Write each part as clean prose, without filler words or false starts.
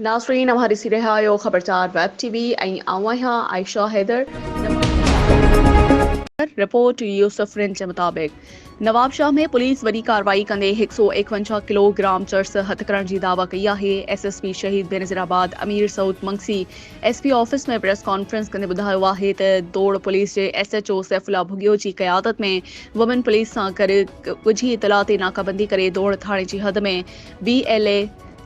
ناظرين اوهان ڏسي رهيا آهيو خبرچار ويب ٽي وي ۽ آئون آهيان عائشه حيدر. رپورٽ يوسف رند جي مطابق نوابشاهه ۾ پوليس وڏي ڪارروائي ڪندي هڪ سئو ايڪونجاهه ڪلو گرام چرس هٿ ڪرڻ جي دعويٰ ڪئي آهي S S P Shaheed Benazirabad Amir Saud Magsi S P office ۾ press conference ڪندي ٻڌايو آهي ته دوڙ پوليس جي S H O Saifullah Bhugio جي قيادت ۾ وومين پوليس سان گڏ ڳجهي اطلاع تي ناڪابندي ڪري دوڙ ٿاڻي جي حد ۾ بي ايل اي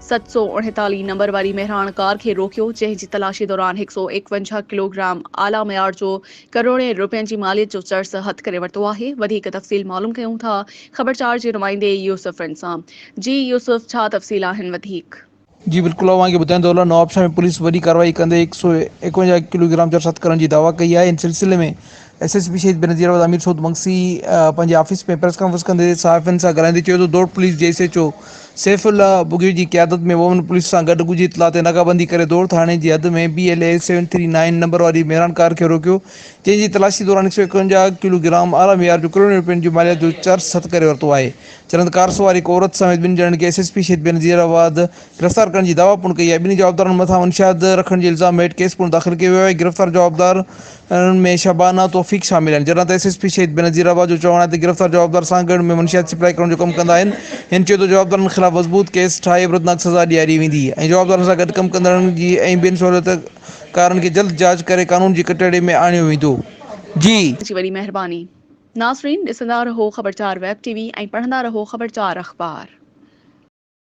739 نمبر واري مهراڻ ڪار کي روڪيو، جنهن جي تلاشي دوران هڪ سئو ايڪونجاهه ڪلو گرام اعليٰ معيار جو ڪروڙين رپين جي ماليت جو چرس هٿ ڪري ورتو آهي. وڌيڪ تفصيل معلوم ڪيون ٿا خبرچار جي نمائندي يوسف رند سان. جي يوسف ڇا تفصيل آهن وڌيڪ. جي بلڪل اوهان کي ٻڌائيندو هلان نوابشاهه ۾ پوليس وڏي ڪارروائي ڪندي هڪ سئو ايڪونجاهه ڪلو گرام چرس هٿ ڪرڻ جي دعويٰ ڪئي آهي ان سلسلي ۾ S S P Shaheed Benazirabad Amir Saud Magsi پنهنجي آفيس ۾ پريس ڪانفرنس ڪندي صحافين سان ڳالهائيندي چيو ته دوڙ پوليس جي S H O Saifullah Bughio جي قيادت ۾ وومن پوليس سان گڏ ڳجهي اطلاع تي ناڪابندي ڪري دوڙ ٿاڻي جي حد ۾ B L A seven three nine number واري مهراڻ ڪار کي روڪيو جنهن جي تلاشي دوران هڪ سئو ايڪونجاهه ڪلو گرام اعليٰ معيار جو ڪروڙين روپين جي ماليت جو چرس هٿ ڪري ورتو آهي جڏهن ته ڪار سوار هڪ عورت سميت ٻن ڄڻن کي ايس ايس پي شهيد بينظيرآباد گرفتار ڪرڻ جي دعويٰ پڻ ڪئي آهي. ٻنهي جوابدارن مٿان منشيات رکڻ جي الزام هيٺ ڪيس پڻ داخل ڪيو ويو آهي. گرفتار جوابدارن ۾ شبانه توفيق شامل آهن. جڏهن ته S S P Shaheed Benazirabad جو چوڻ آهي ته گرفتار جوابدار سانگهڙ ۾ منشيات سپلائي ڪرڻ جو ڪم ڪندا آهن. هن چيو ته جوابدارن خلاف مضبوط ڪيس ٺاهي عبرتناڪ سزا ڏياري ويندي ۽ جوابدارن سان گڏ ڪم ڪندڙن جي ۽ ٻين سهولتڪارن کي جلد جاچ ڪري قانون جي ڪٽهڙي ۾ آڻيو ويندو. جي. جي وڏي مهرباني. ناظرين ڏسندا رهو خبرچار ويب ٽي وي ۽ پڙهندا رهو خبرچار اخبار.